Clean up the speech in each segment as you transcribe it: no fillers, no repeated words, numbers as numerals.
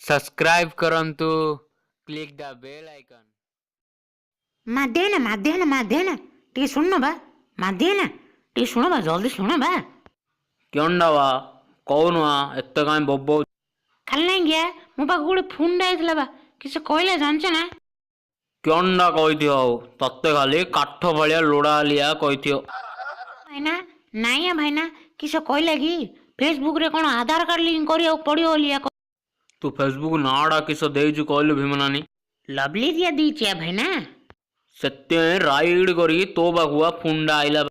Subscribe କରନ୍ତୁ, click the bail icon. ମାଧ୍ୟାନା, ମାଧ୍ୟାନା, ମାଧ୍ୟାନା, ଟିକେ ଶୁଣୁନ ବା। ମାଧ୍ୟାନା, ଟିକେ ଶୁଣ ବା, ଜଲ୍ଦି ଶୁଣ ବା। କେଉଁଟା ବା, କହୁନୁ ଆ, ଏତେ କାଇଁ ବୋବଉ? କାଲି ନାଇଁ ଗିଆ, ମୋ ପାଖକୁ ଗୋଟେ ଫୋନ୍ଟା ଆଇଥିଲା ବା। କିଛି କହିଲା ଜାଣିଛ ନା? କେଉଁଟା କହିଥିବ ଆଉ, ତତେ ଖାଲି କାଠ ଭଳିଆ ଲୋଡ଼ାଲିଆ କହିଥିବ। ଭାଇନା, ନାଇଁ ଭାଇନା, କିସ କହିଲା କି ଫେସବୁକରେ କ'ଣ ଆଧାର କାର୍ଡ଼ ଲିଙ୍କ କରିବାକୁ ପଡ଼ିବ ବୋଲିଆ। ତୁ ଫେସବୁକ୍ ନାଁଟା କିସ ଦେଇଛୁ କହିଲୁ ଭୀମନାନୀ? ଲଭଲି ଦିଆ ଦେଇଛି ଆ ଭାଇନା। ସେଥିପାଇଁ ରାଇଡ୍ କରିକି ତୋ ପାଖକୁ ଆ ଫୋନ୍ଟା ଆଇଲା।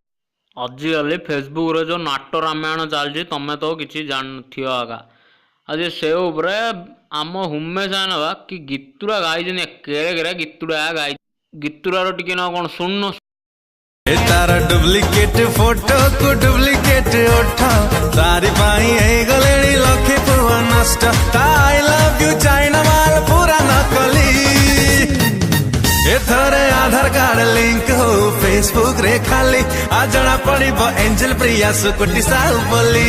ଆଜିକାଲି ଫେସବୁକ୍ରେ ଯେଉଁ ନାଟ ରାମାୟଣ ଚାଲିଛି, ତମେ ତ କିଛି ଜାଣିନଥିବ ଆଗା। ଆଜି ସେ ଉପରେ ଆମ ହୁମେଶ ବା କି ଗୀତୁରା ଗାଇଛନ୍ତି, କେରେ କେରେ ଗୀତୁରା ଗାଇ, ଗୀତୁରାର ଟିକେ ନା କ'ଣ ଶୁଣୁନ। ଏ ତାର ଡୁପ୍ଲିକେଟ ଫଟୋକୁ ଡୁପ୍ଲିକେଟ ଓଠ, ତାରି ପାଇଁ ହେଇଗଲେଣି ଲକ୍ଷେ ପୁଅ ନଷ୍ଟ। ତା I love you China ମାଲ ପୁରା ନକଲି। ଏଥରେ ଆଧାର କାର୍ଡ ଲିଙ୍କ ହଉ ଫେସବୁକ ରେ ଖାଲି, ଆ ଜଣା ପଡିବ ଏଞ୍ଜେଲ ପ୍ରିୟା ସୁକୁଟି ସାହୁ ବୋଲି।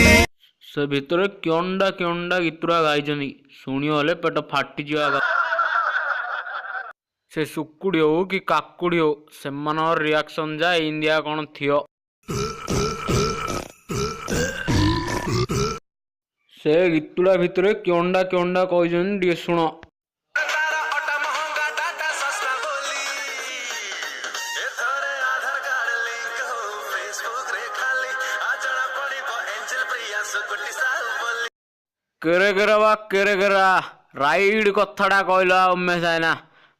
ସେ ଭିତରେ କେଉଁଟା କେଉଁଟା ଗୀତୁରା ଗାଇଛନ୍ତି, ଶୁଣିବ ହେଲେ ପେଟ ଫାଟିଯିବ ଆଗ। ସେ ସୁକୁଡ଼ି ହଉ କି କାକୁଡ଼ି ହଉ, ସେମାନଙ୍କର ରିଆକ୍ସନ୍ ଯା ଇନ୍ଦିଆ କ'ଣ ଥିବ। ସେ ଗୀତୁଡ଼ା ଭିତରେ କେଉଁଟା କେଉଁଟା କହିଛନ୍ତି ଟିକେ ଶୁଣ। ତାର ଅଟା ମହଙ୍ଗା ଡାଟା ଶସ୍ତା ବୋଲି। ଏଥରେ ଆଧାର କାର୍ଡ ଲିଙ୍କ ହଉ ଫେସବୁକ ରେ ଖାଲି, ଆ ଜଣା ପଡିବ ଏଞ୍ଜେଲ ପ୍ରିୟା ସୁକୁଟି ସାହୁ ବୋଲି। କେରେ କେରେ ବା କେରେ କେରା ରାଇଡ୍ କଥାଟା କହିଲ ଉମେଶ ଭାଇନା।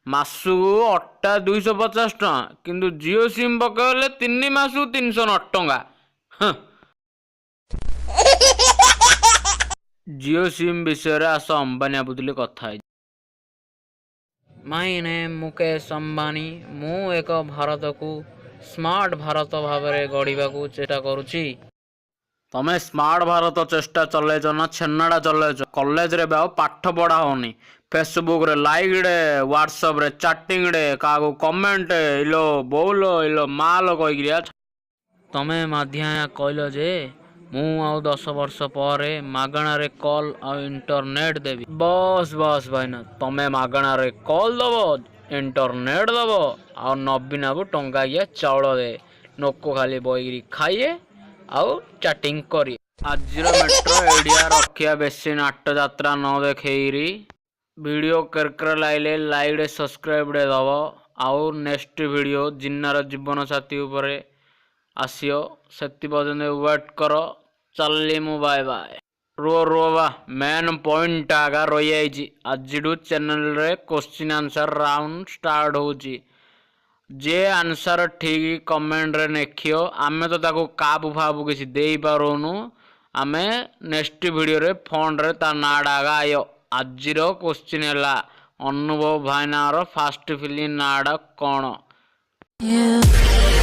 ମାସକୁ ଅଟା 250 ଟଙ୍କା, କିନ୍ତୁ ଜିଓ ସିମ୍ ପକେଇଲେ 3 ମାସକୁ 309 ଟଙ୍କା। ହଁ, ଜିଓ ସିମ୍ ବିଷୟରେ ଆସ ଅମ୍ବାନୀ ବୁଝିଲେ କଥା ହେଇଛି। ମାଇ ନେମ୍ ମୁକେଶ ଅମ୍ବାନୀ, ମୁଁ ଏକ ଭାରତକୁ ସ୍ମାର୍ଟ ଭାରତ ଭାବରେ ଗଢ଼ିବାକୁ ଚେଷ୍ଟା କରୁଛି। ତମେ ସ୍ମାର୍ଟ ଭାରତ ଚେଷ୍ଟା ଚଲେଇଛ ନା ଛେନାଟା ଚଲେଇଛ? କଲେଜରେ ଏବେ ଆଉ ପାଠ ପଢ଼ା ହଉନି, ଫେସବୁକରେ ଲାଇକଡେ, ହ୍ୱାଟ୍ସଆପରେ ଚାଟିଂଡେ, କାହାକୁ କମେଣ୍ଟ ଇଲୋ ବୋଉଲୋ ଇଲୋ ମାଲୋ କହିକିରି। ତମେ ମାଧ୍ୟା କହିଲ ଯେ ମୁଁ ଆଉ 10 ବର୍ଷ ପରେ ମାଗଣାରେ କଲ୍ ଆଉ ଇଣ୍ଟରନେଟ୍ ଦେବି। ବସ୍ ବସ୍ ଭାଇନା, ତମେ ମାଗଣାରେ କଲ୍ ଦବ, ଇଣ୍ଟରନେଟ୍ ଦବ, ଆଉ ନବୀନ ବାବୁ ଟଙ୍କାକିଆ ଚାଉଳ ଦେ, ଲୋକ ଖାଲି ବଇକିରି ଖାଇଏ ଆଉ ଚାଟିଂ କରି। ଆଜିର ମେଟ୍ରୋ ଏଡ଼ିଆ ରଖିବା, ବେଶୀ ନାଟ ଯାତ୍ରା ନ ଦେଖେଇକିରି। ଭିଡ଼ିଓ କେରକେରା ଲାଗିଲେ ଲାଇକ୍ ସବସ୍କ୍ରାଇବ୍ ଦବ, ଆଉ ନେକ୍ସଟ ଭିଡ଼ିଓ ଜିନ୍ନାର ଜୀବନ ସାଥୀ ଉପରେ ଆସିବ, ସେଥି ପର୍ଯ୍ୟନ୍ତ ୱେଟ୍ କର। ଚାଲିଲି ମୁଁ, ବାଏ ବାଏ। ରୁହ ରୁହ ବା, ମେନ୍ ପଏଣ୍ଟଟା ଆଗା ରହିଯାଇଛି। ଆଜିଠୁ ଚ୍ୟାନେଲରେ କୋଶ୍ଚିନ୍ ଆନ୍ସର୍ ରାଉଣ୍ଡ ଷ୍ଟାର୍ଟ ହେଉଛି। ଯେ ଆନ୍ସର୍ ଠିକ୍ କମେଣ୍ଟରେ ଲେଖିବ, ଆମେ ତ ତାକୁ କାବୁ ଫାବୁ କିଛି ଦେଇପାରୁନୁ, ଆମେ ନେକ୍ସଟ ଭିଡ଼ିଓରେ ଫଣ୍ଡରେ ତା ନାଁଟା ଆଗା ଆଇବ। ଆଜିର କୋଶ୍ଚିନ୍ ହେଲା, ଅନୁଭବ ଭାଇନାର ଫାଷ୍ଟ ଫିଲ୍ମ ନାଁଟା କ'ଣ? Yeah.